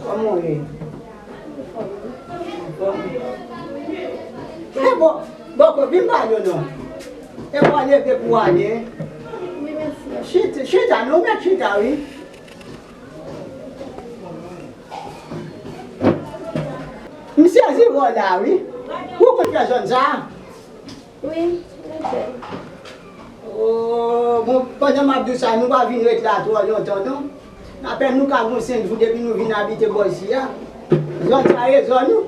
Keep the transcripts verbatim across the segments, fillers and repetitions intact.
Kòman w ye? Anfòm? E bon, bòkò, vin pale w non. E w a leve pou w ale. Chita, chita, non, mèt chita, wi. M sezi wè w la, wi. Ou konn fè zòn sa a? Wi, m fè. Oh, bon, pandan m ap di w sa, nou pa vin ret la twò lontan, non. Apèn nou ka gon senk jou depi nou vin abite bò isi a. Zòn sa e zòn nou.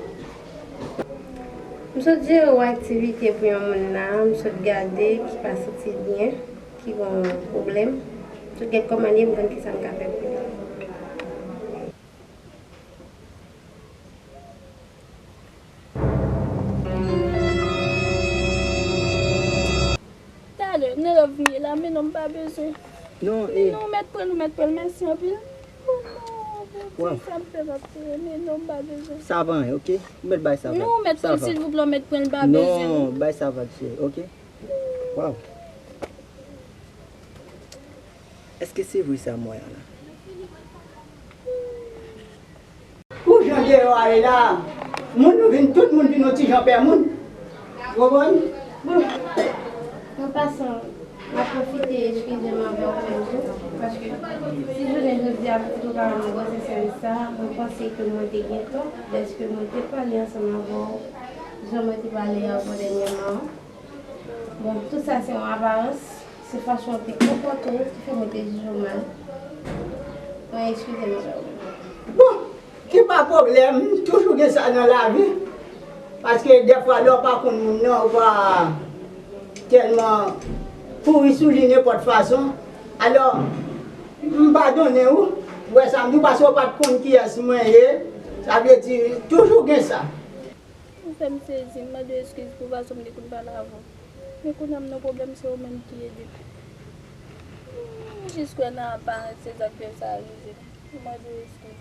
M sot jere yon aktivite pou yon moun la, m sot gade ki pa santi l byen, ki gon pwoblèm. M sot gade kòman l ye, m konn kisa m ka fè pou li. Talè, nan lè w vini la, men non, m pa bezwen. Non, men e non, ou mèt pran l, ou mèt pran l, mèsi anpil. Oh non, Bondye, sa m fè m ap plere, men non, m pa bezwen. Sa pa anyen, oke? Ou mèt bay sa vag. Non, ou mèt pran l, silvouplè, ou mèt pran l, m pa bezwen. Non, bay sa vag, cheri, oke? Waw. Èske se vre sa m wè a la? Pou jan deyò a ye la, moun nou vin, tout moun vin yon ti jan pè moun. Ou konprann? Bon, an pasan, m ap pwofite eskize m avè w menm tou, paske si jounen jodi a pitit ou ka rann mwen gwosè sèvis sa a, mwen panse ke mwen te gen tò, dèske mwen te pale ansanm avè w, jan mwen te pale avè w dènyèman an. Bon, tout sa se yon aparans, se fason w te konpòte w ki fè mwen te jije w mal. Mwen eskize m avè w. Bon, ki pa pwoblèm, toujou gen sa nan lavi. Paske dèfwa lè w pa konn moun nan, ou pa tèlman kouri sou li nenpòt fason. Alò, m padonnen ou, ou wè sa m di w, paske w pa t konn kiyès mwen ye. Sa vle di, toujou gen sa. Ou fè m sezi, m mande w eskiz pou fason m te konn pale avè w. Men kounye a m nan pwoblèm, se ou menm ki ede m. M jis kwè nan aparans se sa k fè sa rive m. M mande w eskiz.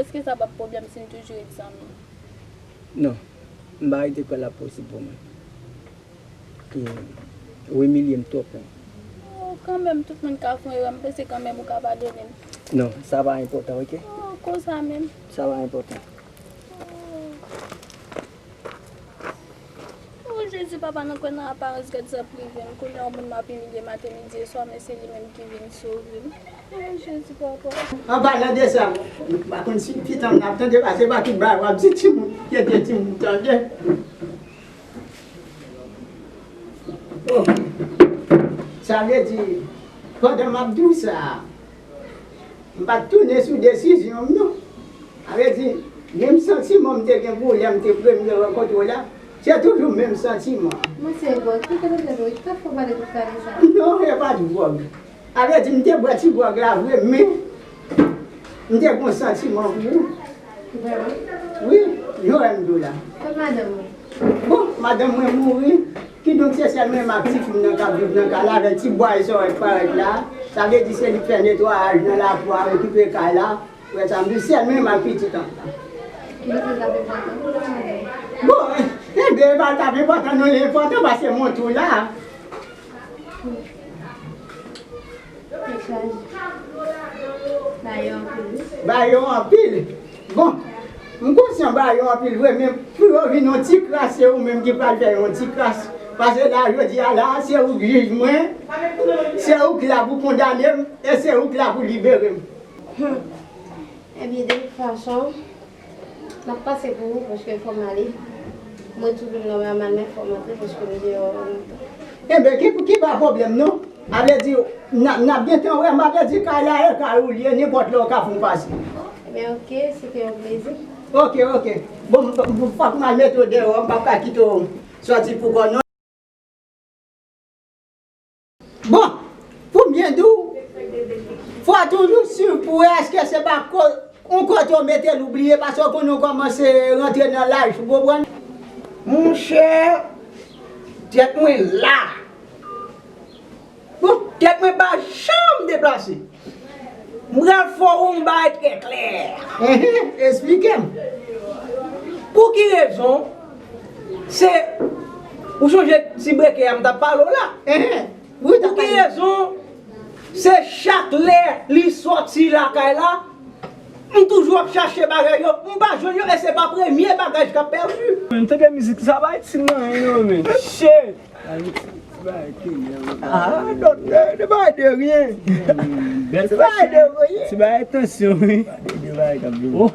Èske sa p ap pwoblèm si n toujou ret zanmi? Non, m pa rete kwè l ap posib pou mwen. Ou imilye m twòp, wi. Oh, kanmenm, tout moun ka fè yon erè, m panse kanmenm ou ka padone m. Non, sa pa enpòtan, oke? Oh, konsa menm. Sa pa enpòtan. Oh. Oh, Jezi, papa, nan kwè nan aparans, gad sa k rive m. Kounye a, yon moun m ap imilye maten, midi e swa, men se li menm ki vin sove m. Oh, Jezi, papa. An palan de sa, m pa konn si pitit m ap tande, paske pa tout bagay w ap di timoun, gen de timoun tande. Oh, sa vle di, pandan m ap di w sa, m pa t tounen sou desizyon m, non. Sa vle di, menm santiman m te gen pou w lè m te premye rankontre w la, se toujou menm santiman an. Mwen se gwòg, ki te mete dlo, ki te fè w pale tout pale sa? Non, e pa t gwòg. Sa vle di, m te bwè ti gwòg la vre, men m te gen yon santiman pou ou. Vrèman? Wi, jan w wè m di w la. Kot madanm ou? Bon, madanm mwen mouri. Kidonk, se sèl mwen menm ak ti fi m nan k ap viv nan kay la, avèk ti bway sa w wè k parèt la. Sa vle di, se li k fè netwayaj nan lakou a, okipe kay la. Ou wè sa m di, sèl mwen menm ak pitit an. Kidonk, li t ap enpòtan pou ou, madanm? Bon, enben, e pa t ap enpòtan non, li enpòtan paske m montre w la. Ba yo anpil, wi. Ba yo anpil. Bon, m konsyan ba yo anpil vre, men pou yo vin yon ti kras, se ou menm ki pral fè yon ti kras. Paske la, jodi a la, se ou k jij mwen, se ou k la pou kondane m, e se ou k la pou libere m. Hmm. Ebyen, de tout fason, m ap pase pou ou, paske fò m ale. Mwen tou vin nòmalman, men fò m antre, paske m deyò lontan. Enben, ki, ki pa pwoblèm, non. A vle di, n a, n ap gentan wè, m a vle di, kay la e kay ou l ye, nenpòt lè w ka fè yon pase. Ebyen, oke, se te yon plezi. Oke, oke. Bon, m, m, fòk m al mete w deyò, m p ap ka kite w sòti pou kò w, non. Bon, pou m byen di w, fò w toujou swiv pou wè èske se pa ko-, yon kote w mete l ou bliye, paske w konnen w kòmanse rantre nan laj, ou konprann? Monchè, tèt mwen la. Bon, tèt mwen pa janm deplase. M pral fè w yon bagay trè klè. Enhen, esplike m. Pou ki rezon? Se Ou sonje ti breke a m t ap pale w la? Enhen. Wi, w t ap pale. Pou ki rezon se chak lè li sòti lakay la, m toujou ap chache bagay yo, m pa jwenn yo, e se pa premye bagay k ap pèdi. M tande mizik sa bay ti manyen non, men. Shit! Ah, doktè, de bagay de ryen. Bèl ti bagay de ryen. Ti bagay tansyon, wi. De bagay k ap vini. Oh,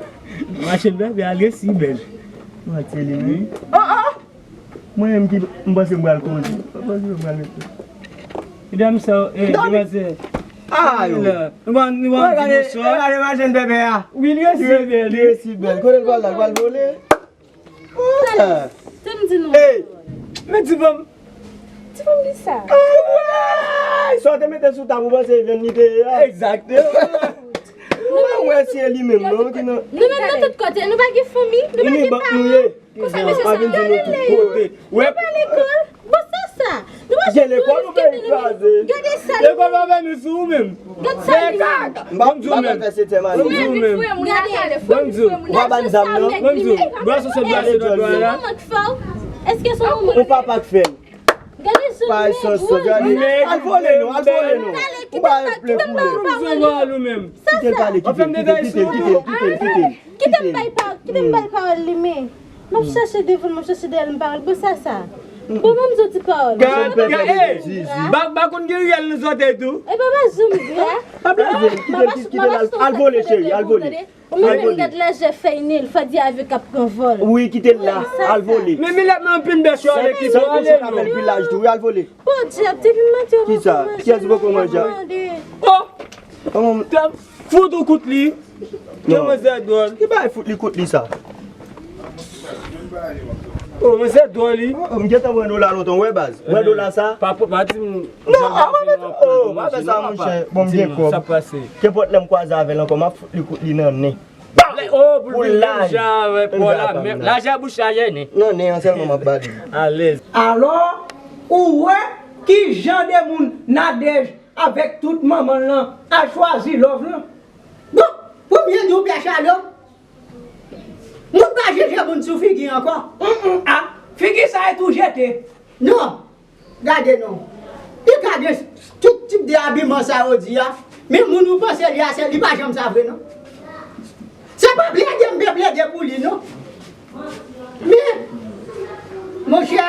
machin bèl, bèl, al resi bèl. Mwen, se li menm. Oh, oh! Mwen menm ki m panse m pral koze. M panse m pral mete. Medam sa, eh, demoiselle. Ah, yo. Nou ban, nou ban ti bonswa. Gade machin bèbè a. Wi, li resi bèl, li resi bèl. Kote l pral la, l pral vole? Tande m di nou. Hey! Men ti fanm. Ti fanm ki sa? Sa w te mete sou tab ou panse vin li te ye a? Egzakteman. Mwen wè se li menm non ki nan. Nou menm nan tout kote, nou pa gen fanmi, nou pa gen paran. Konsa mesye sa, gade l. Ou pa lekòl? Bon, sa sa. Nou pa gen lekòl, ou peyi kraze. Gade sa. Lekòl pa vini sou ou menm. Gad sa li menm. M pa, m pa fè setyèm ane. Ou envit frè moun nan kale, frè moun nan. Ou pa ban zam non. Ban m di w, bwa sou sòt glase dòt dwa la. Se manman k fè w? Èske se manman? Ou papa k fè l. Gade sou nèg, gade. Al vole non, al vole non. Ou pa al plen koule. Ban m di w ou menm. Kite l pale, kite l, kite l, kite l, kite l, kite l, kite l. Kite m bay pa, kite m bay pawòl li men. M ap chache devan l, m ap chache dèyè l, m pa wè l. Bon, sa sa. Bon, ban m di w ti pawòl. Gad, gad, ey! Ba, ba konn gen riyèl nan zòtèy tou. E pa pa janm vre. Pa blaze, kite l, kite l al, al vole, cheri, al vole. Ou menm menm gad lajè fèy nil, fadi avè k ap pran vòl. Wi, kite l la, al vole. Men milèt nan anpil bèch yo avèk li pou ale non. Pi laj tou, wi, al vole. Podyab, depi maten yo poko manje. Kisa? Kiyès ki poko manje a? Oh! Kòman? Fout ou kout li. Non. Manzè dwòl. Ki bagay fout li kout li sa? Oh, manzè dwòl li. Oh, m gentan pran dola lontan, w wè baz. W wè dola sa? Pa, pa, pa di m. Non, a pa fè, oh, pa fè sa monchè. Bon, m gen kòb. Sa pase. Kenpòt lè m kwaze avè l ankò, m ap fout li kout li nan nen. Oh, pou l bouch la, wè, pou la, men lajè bouch la, yè nen. Nan nen an sèlman m ap ba li. Alèz. Alò, ou wè ki jan de moun Nadège avèk tout manman l lan al chwazi love lan? Bon, pou m vin di w Pè Chalo, moun pa jije moun sou figi ankò. Mm, mm, a, figi sa e tou jete. Non, gade non. Li ka gen tout tip de abiman sa yo di a, men moun ou panse li a, se li pa janm sa vre non. Se pa plede m pe plede pou li non. Men, monchè,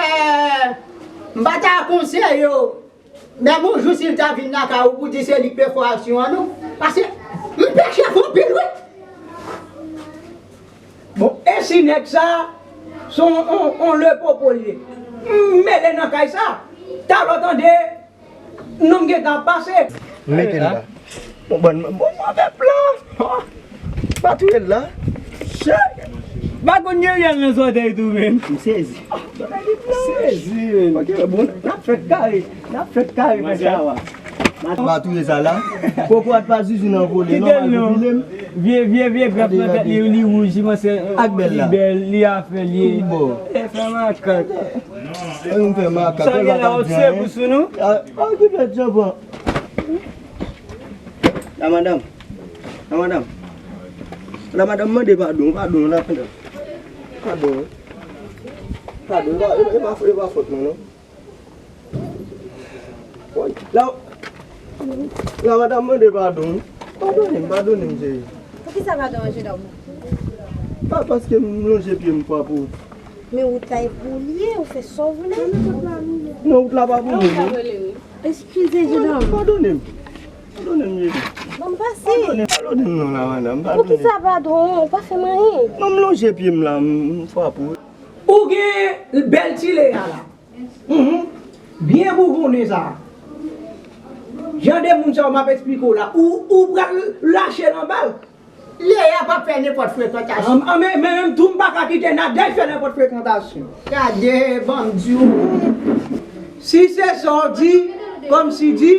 m pa ta konseye w. Menm yon jou si l ta vin lakay ou pou di se li k pe fè aksyon an non. Paske m pè chèf anpil wi. Bon, e si nèg sa se yon, yon, yon lepopo l ye? M mele nan kay sa. Talè w tande, non m gentan ap pase. Mete l la. Bon, bon, bon, move plan. Pa touye l la. Chè. Pa konn gen riyèl nan zòtèy tou menm. M sezi. Sezi menm. Ok, bon, n ap fèt kare. N ap fèt kare fè chawa. Pa touye sa la. Kokorat pa zuzu nan vole non, mal pou file m. Vye, vye, vye grap nan tèt li, li wouj, li panse li bèl, li afè, li. E fè makak. Ann fè makak. Sa gen la, ou tire pou sou nou? A, okipe djanpan. La madanm. La madanm. La madanm mande padon, padon, la madanm. Padon. Padon, e pa, e pa, e pa fòt mwen non. Woy, la, la madanm mande padon. Padone m, padone m, cheri. Poukisa padon an, jenòm? Pa paske m lonje pye m frape w. Men wout la e pou w li ye, ou fè sa w vle. Non, wout la pa pou mwen non. Eskize, jenòm. Padone m. Padone m, cheri. Ban m pase. Padone m, padone m non, la madanm. Padone m. Poukisa padon an? Ou pa fè m anyen. Non, m lonje pye m la, m, m frape w. Ou gen bèl ti Leya la. Mhm. Byen bougonnen sa. Jan de moun sa yo m ap eksplike w la, ou, ou pral lache l anba l. Leya p ap fè nenpòt frekantasyon. An, an, men, men menm tou m pa ka kite Nadège fè nenpòt frekantasyon. Gade, ban m di w. Si se sa w di, kòmsi di,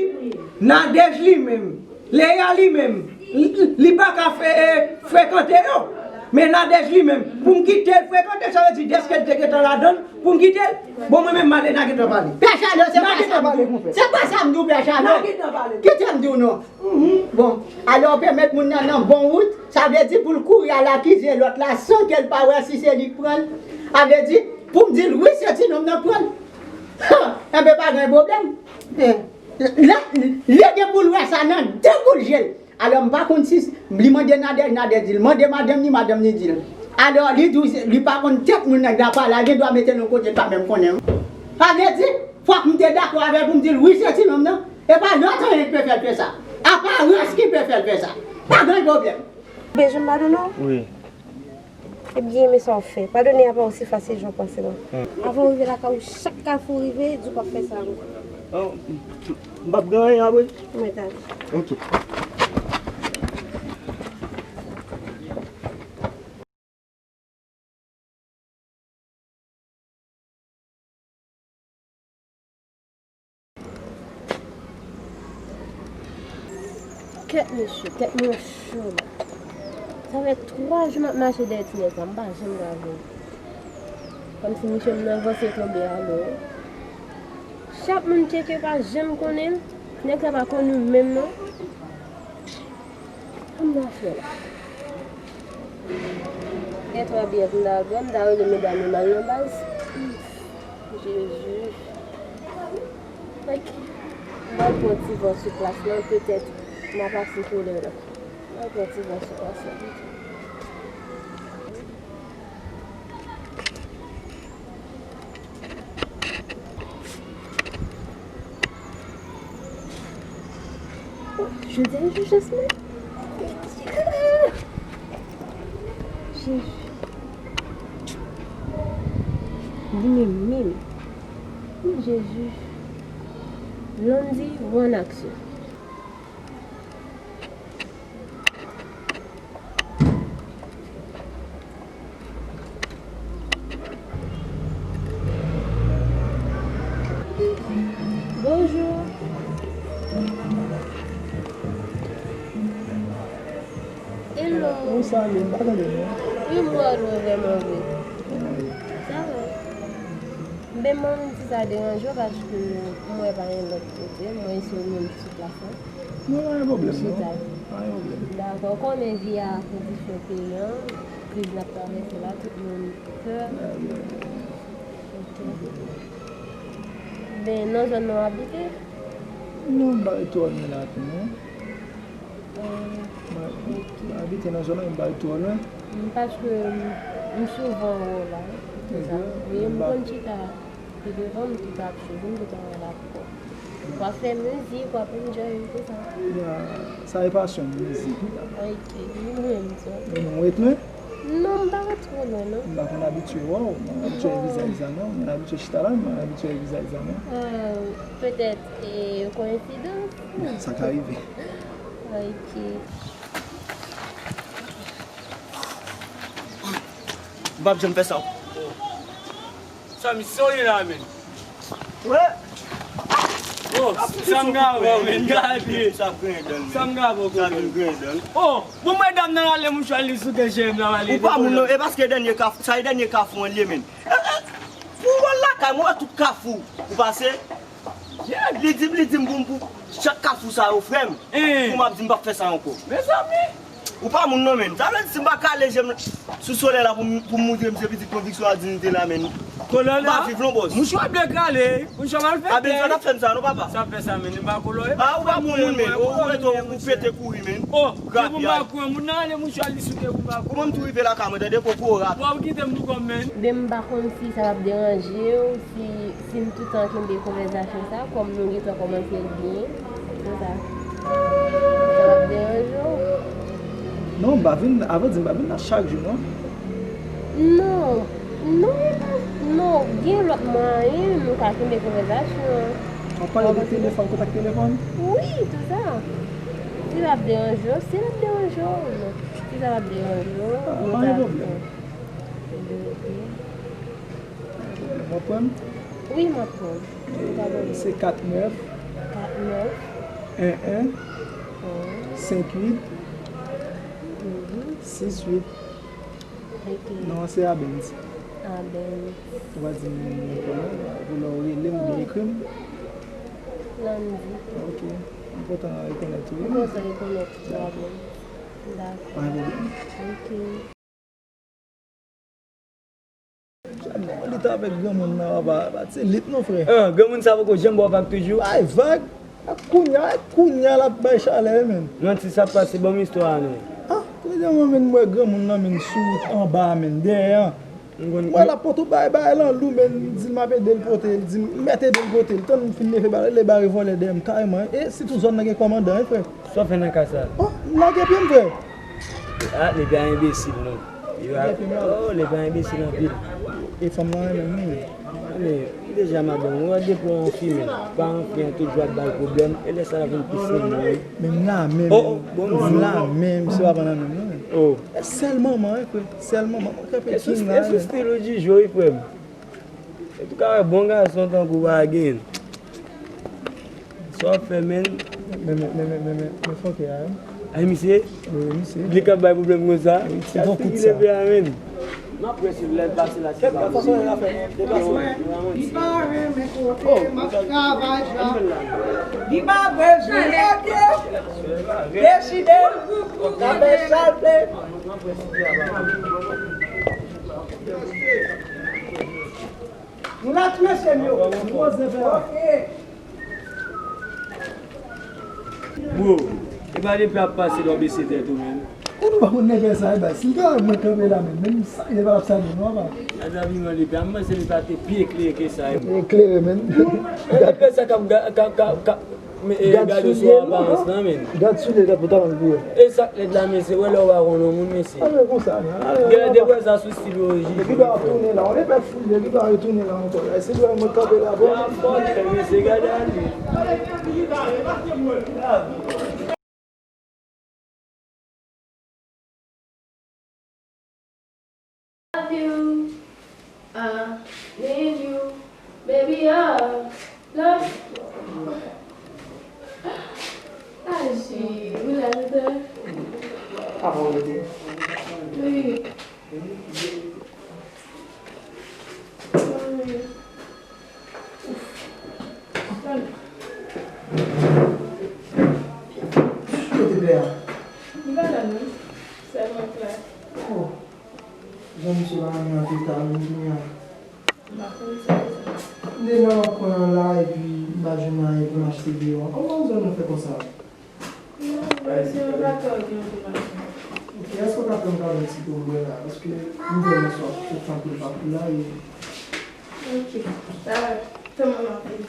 Nadège li menm, Leya li menm, li, li pa ka fre-, e, frekante yo. Men Nadège li menm, pou m kite l frekante, sa vle di dèske l te gentan ladan l, pou m kite l. Bon, mwen menm, m ale, n a gentan pale. Pè Chalo, se pa sa m di w. Se pa sa m di w, Pè Chalo. N a gentan pale. Kite m di w non. Mhm. Bon, alò, pèmèt moun nan nan bon wout, sa vle di pou l kouri al akize lòt la san ke l pa wè si se li k pran l. Sa vle di, pou m di l wi, se ti nonm nan k pran l. Enben, pa gen pwoblèm. Eh, lè, li gen pou l wè sa nan de boul je l. Alò, m pa konn si li mande Nadège, Nadège di l. Mande madanm ni, madanm ni di l. Alò, li di w, li pa konn tèt moun nèg la pale, li gen dwa mete l yon kote l pa menm konnen. Sa vle di, fòk m te dakò avè l pou m di l, wi, se ti nonm nan. E pa lòt anyen ki pe fè l fè sa. Aparans ki pe fè l fè sa. Pa gen pwoblèm. Bezwen m padone w? Wi. Ebyen, men sa w fè. Padone a pa osi fasil jan w panse non. Avan w rive lakay ou, chak kafou w rive, di w p ap fè sa ankò. Oh, m p ap gen anyen apre? Mwen t ale. Ok. Kèt mesye, tèt mwen cho la. Sa fè twa jou m ap mache dèyè ti nèg sa, m pa janm ka jwenn. Kòmsi misye menm nan vanse tonbe alò. Chak moun tcheke pa janm konnen l, nèg sa pa konn ou menm non. Kòman m ta fè la? Gen twa biyè pou m ta al pran, m ta rele medam yo m al nan baz. Jezi. Ok. M pral pran ti van sou plas lan, petèt m ap pase kolè la. M pral pran ti van sou plas lan. Jodi a jou chans mwen. Jezi. Li menm menm. Wi, Jezi. Landy, ou an aksyon. Bonjou. Hello. Ou salye, m pa tande non. Wi, m wè w vrèman vre. Sa va. M te mande si sa deranje w paske m wè pa gen lòt kote, mwen se ou menm ki sou plas lan. Non, pa gen pwoblèm non. Chita. Pa gen pwoblèm. Dakò, ou konnen vi a, kondisyon peyi an, kriz n ap travèse la, tout moun pè. Ok. Ben, nan zòn nan w abite? Non, m pa ret twò lwen la tou non. Mwen abite nan zòn nan, men m pa ret twò lwen. Paske m, m souvan wè w la. Se sa. Wi, m konn chita pi devan, m tout ap swiv, m tout ap wè l ap fè. W ap fè mizik, w ap enjoy, se sa. Ya, sa e pasyon m, mizik. Ok, m renmen sa. Men nou ret lwen? Non, m pa ret twò lwen, non. M pa konn abitye wè w, m pa abitye wè vizaj sa, non. Mwen abitye chita la, men m pa abitye wè vizaj sa, non. Ah, petèt, e, koyensidans. Sa ka rive. Ok. M p ap janm fè sa. Sa misye ye la, men. Wè. Oh, sa m ka wè, men, gade. Sa ap griyen dan l, men. Sa m ka wè, sa vin griyen dan l. Oh, bon, mwen dam nan rale mouchwa li sou tèt cheve m nan, rale. Ou pa moun non, e paske dènye kaf, sa e dènye kafou an li ye, men. Eh, eh, pou w al lakay mwen, wè tout kafou ou pase. Li di m, li di m pou m, pou chak kafou sa yo, frè m. Pou m ap di m p ap fè sa ankò. Mezanmi. Ou pa moun non, men. Sa vle di si m pa kale je m sou solèy la pou m, pou m moutre m se pitit konviksyon ak diyite la, men. Kolonèl. M pa viv non, bòs. Mouchwa byen kale, mouchwa malfektè. A, ben sa t ap fè m sa non, papa. Sa fè sa, men, li pa kolonèl. A, ou pa moun, men. Ou, ou rete, ou pete kouri, men. Oh, se pou m pa kouri, moun nan rale mouchwa li sou tèt pou m pa kouri. Kouman m tou rive lakay mwen, tande, kokorat. Bon, kite m pou kò m, men. Ben, m pa konn si sa p ap deranje w, si Si m toutan kenbe konvèsasyon sa, kòm nou gentan kòmanse l byen, konsa, sa p ap deranje w? Non, m pa vin, avan di m pa vin la chak jou, non. Non, non, e pa, non, gen lòt mwayen nou ka kenbe konvèsasyon an. W ap pale de telefòn, kontak telefòn? Wi, tout sa. Si l ap deranje w, si l ap deranje w, non. Si sa p ap deranje w, nou ka fè. W ap pran? Wi, m ap pran. E, se kat nèf. Kat nèf. En en. En. Senk uit. Mhm. Sis uit. Ok. Non, se Abens. Abens. Ou pa di m non, pou lè w rele m oubyen ekri m. Landy. Ok. M kontan rekonèt ou. M kontan rekonèt ou tou, Abens. Dakò. Pa gen pwoblèm. Ok. Lit avèk granmoun nan, papa, pa ti lit non, frè. Ah, granmoun sa poko janm ba w vag toujou? Bay vag. A kounye a, kounye a l ap bay chalè, menn. Manti, sa pase, ban m istwa a, non. Ah, kounye a, mwen, menn, m wè granmoun nan, menn, sou wout anba, menn, dèyè an. M wè l ap pote bay, bay lan lou, menn, m di l m ap ede l pote, l di m mèt ede l pote l. Tann m fin leve ba, l bare vòlè dèyè m kareman. E sitou zòn nan gen kòmandan, wi, frè. Sa w fè nan ka sa? Oh, m lage pye m, frè. Ah, nèg la enbesil, non. Li pa, oh, li pa enbesil anpil. E fanm nan renmen m, wi. Men, deja, madanm, ou wè depi w anfime, pa anfime, toujou ap ba l pwoblèm, e lè sa l ap vin plis renmen w, wi. Men m la menm, oh, oh, bon, m la menm, se pa nan menm, non. Oh. E sèl manman, wi, frè. Sèl manman. Mwen kanpe king la, wi. E sou stil ou di jwe, wi, frè m. E tou ka wè bon gason tankou w pa gen. Sa w ap fè, menn? Men, men, men, men, men, men, men fòkè a, wi. Ay, misye? Wi, wi, misye. Li k ap bay pwoblèm konsa? Wi, se yon kout sa. Gade figi nèg la, menn. M ap wè si lè l pase la, si l pa. Li pa renmen kote m ap travay la. Li pa bezwen rete. Deside. N ap fè sa l vle. Nou la, ti mesye m yo. Poze fè la. Ok. Bro, e pa depi ap pase lò bese tèt ou menm. Ou nou pa konn nèg sa e bay. Si l ta wè mwen kanpe la menm, menm sa, li pa t ap salye non, papa. Gad abiman li pè, a m panse li pa te pi eklere ke sa, e. Eklere, menn. E, e, sa k ap ga-, ka, ka, ka, Men, e, gade sou aparans lan, menn. Gad soulye l, gad pantalon l pou wè. E sa k lèd la, mesye, wè lè w pa konn yon moun, mesye. A, men konsa, men. Gade, wè sa sou stil yo, Jiji. Epi ba ap tounen la, on epa foule, epi ba yo tounen la ankò. E se dwa mwen kanpe la, bon. Mesye, gade ale. Love you. I need you. Baby, I love you. Aji, ou la, doktè? Avan ou rete. Wi. Wi. Kote pè a? Li pa la non. Sèlman k la. Oh. Jan misye pa renmen antre ta menm kounye a. M pa konn sa. M te nan kwen an la epi m pa jwenn anyen pou m achte deyò a. Kòman zòn nan fè konsa? Non, mesye, yo pa ka gen yon ti machin. Ok, èske w ka fè m kado ti po m bwè la? Paske m vrèman swaf, se tan pou l pa pou la e. Ok, sa va. Tann mwen m ap vini.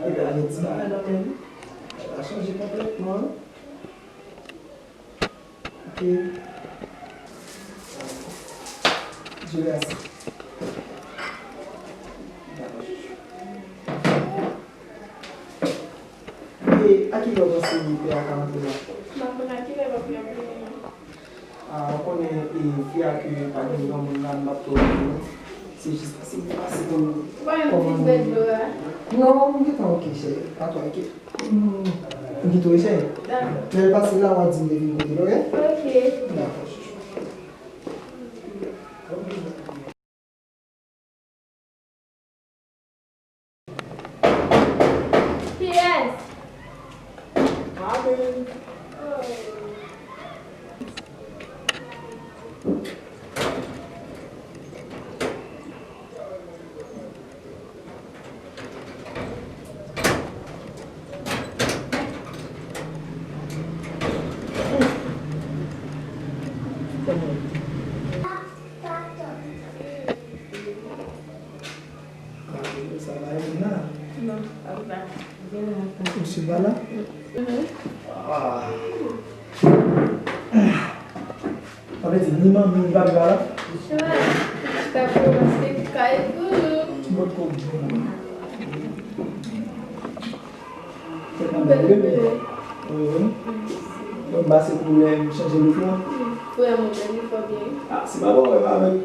Li pa gen ti bagay nan men li. Bagay la chanje konplètman. Ok. Dye mèsi. Dakò, chouchou. E a kilè w panse pè a ka antre la? M pa konn a kilè l ap vini non. A, ou konnen, e, fi a ke pa gen granmoun la, m p ap twò di non. Se jis pase m te pase pou l. Ou pa menm kòmande. Ou vin bèt dlo a? Non, m gentan oke, cheri. Pa twò enkyete. M gentan oke, cheri. Dakò. Lè l pase la, w a di m depi m kote l, oke? Oke. Dakò, chouchou. Kiyès? Amen. Sa va, Edina? Non, pa la. Misye pa la? Mhm. Ah. Sa vle di ni manmi, ni papi pa la? Chwa, ta kòmanse kay pou nou. Ki bòt kò w di mwen? Kèt manman, wi, wi. Wi, wi. Bon, m pase pou lè m chanje look lan. Frè m, ou bèl, li fò byen. Ah, se pa bon, wè, avèk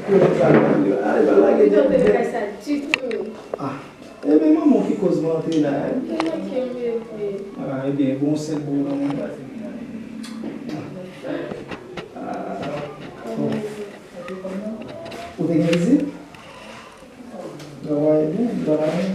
koulè sa, ale, pa lage. Ou te kay sa ditou. Ah, ebyen, manman, ki koz mwen antre la, hein? Te manke m, bebe. Ah, ebyen, bon, sèl bon nan mwen, pa se vin ale. Ah, bon. Ou te gen vizit? Travay byen, travay byen.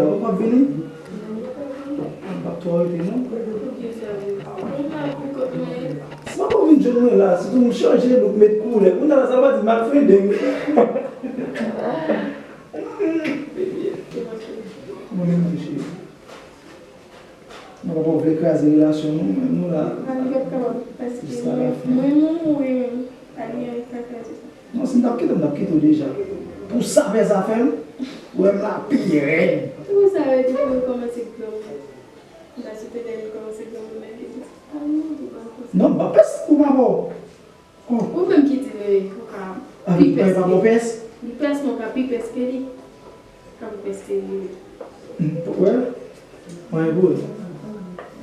la, ou p ap vini? M p ap twò rete, non. Si w pa vin jwenn mwen la, sitou m chanje look, met koulè. Kounye a la, sa va di m al fendeng. Mwen menm tou, cheri. Mwen pa vle kraze relasyon nou, men nou la. Mwen menm, mwen, mwen, pa li menm k ap kraze sa. Non, si m t ap kite w, m t ap kite w deja. Pou sa fè zafè m, ou wè m la pi rèd. Ou sa wè depi ou kòmanse granmoun. M ta swete lè ou kòmanse granmoun, men depi ti pa nou, ou pa kòmanse. Non, m pa pès ou pa bon. Oh. Ou menm ki di li, ou ka pi pès ke li. Li pès, non, ou ka pi pès ke li. Ka pi pès ke li. Wè? Mwen, bon.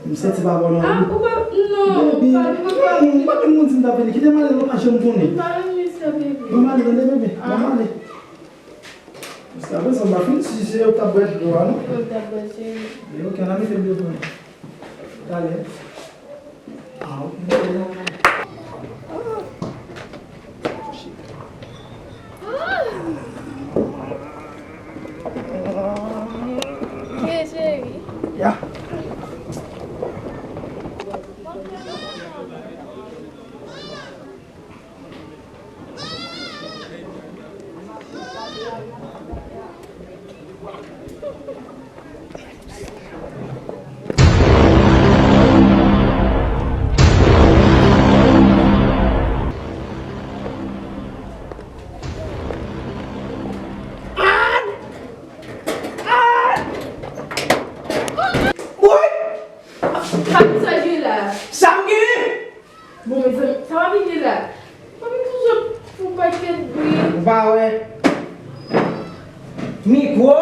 M santi pa bon, non. Ah, ou pa, non, ou pa, ou pa. Baby, m pa konn moun di m ta vini. Kite m ale, non, pa janm konnen. M pa renmen sa, baby. Ban m ale, tande, baby. Ban m ale. Jiskaprezan, m pa fin si se yo k t ap bwè dlo a, non? Yo k t ap bwè, cheri. Men ok, ann al mete m devan. Talè. Ah, ok. Ye, cheri. Ya. Woy! Sa ki sa gen la? Sa m genyen? Bon, mezanmi, sa pa vin de la. Mwen toujou fè yon pakèt bri. Ou pa wè? Mikwo?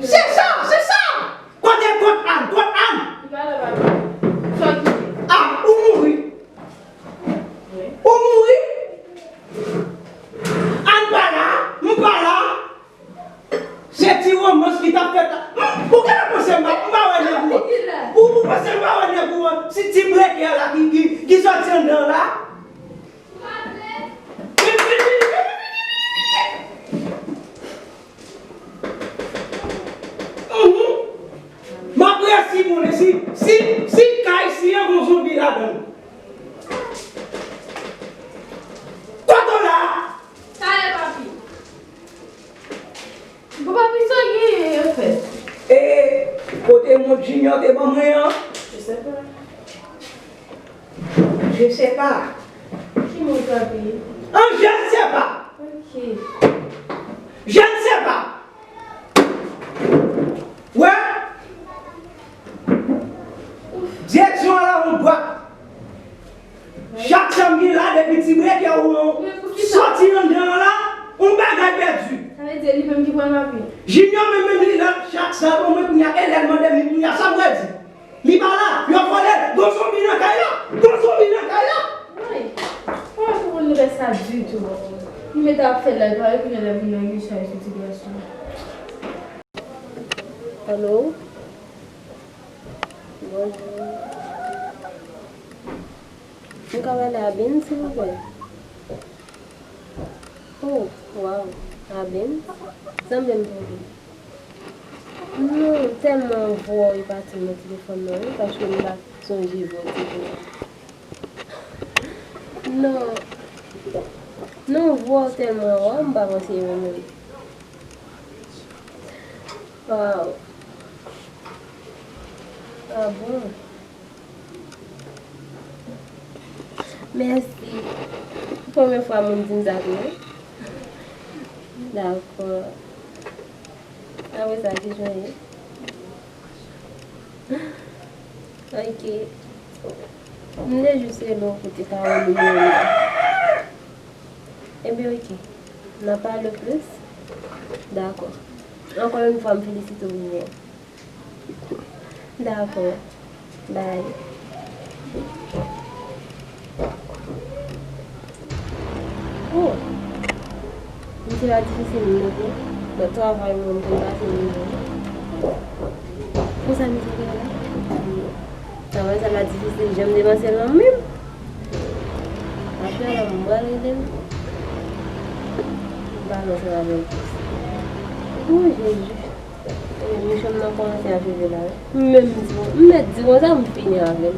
Se sa, se sa! Kote, kot Ann, kot Ann? Li pa la, papi. Sa ki? Ah, ou mouri. Wi. Ou mouri? Ann pa la, m pa la. Se ti womans ki t ap fèt la. M, ou genlè panse m pa, m pa wè nèg ou an. Ou, ou panse m pa wè nèg ou an? Si ti breke a la ki, ki, ki sòti anndan la. Mhm. M ap resi konnen si, si, si kay si an gon zonbi ladan l. Kote w la? Talè, papi. Bon, papi, sa w genyen, anfèt? E kote mont Junior te ban mwen an? Je sais pas. Je sais pas. Ki mont, papi? An, je ne sais pas. Ok. Je ne sais pas. Wè? Direksyon a la yon dwat. Chak sa m gen la, depi ti breke ou sòti anndan an la, yon bagay pèdi. Sa vle di li menm ki pran lavi. Junior menm, menm li la, chak sa l ban mwen kounye a, e lè l mande m li kounye a, sa m pral di? Li pa la, yo vòlè l, gon zonbi nan kay la, gon zonbi nan kay la. Woy, pa konprann nouvèl sa ditou. Li mete ap fè lè, pa kounye a lè vin nan yon chay sou ti gason. Alo? Bonjou. M ka pale a Ben, silvouplè? Oh, waw. A Ben? Sanble m twonpe. Non, tèlman vwa w pati nan telefòn nan, wi, paske m pa t sonje vwa w te vini. Non. Non, vwa w tèlman wòm, m pa panse e menm wi. Waw. Ah bon? Mèsi. Premye fwa moun di m sa tou, wi. Dakò. Apre sa, ki jan w ye? Ok. M te jis rele w pou te ka wè nimewo m nan. Ebyen, ok. N a pale plis? Dakò. Ankò yon fwa, m felisite w pou vwa w. Dakò. Bye. Oh! Misye la difisil, m montre. Nan travay mwen, m konn pase nivo. Konsa misye te la. Travay sa pa difisil, janm depanse l nan menm. Apre la, mwen pral rele l. M pale ansanm avè l. O Jezi. Mouche m nan kòmanse a cheve la wi. M menm di, m mèt di konsa, m fini avè l.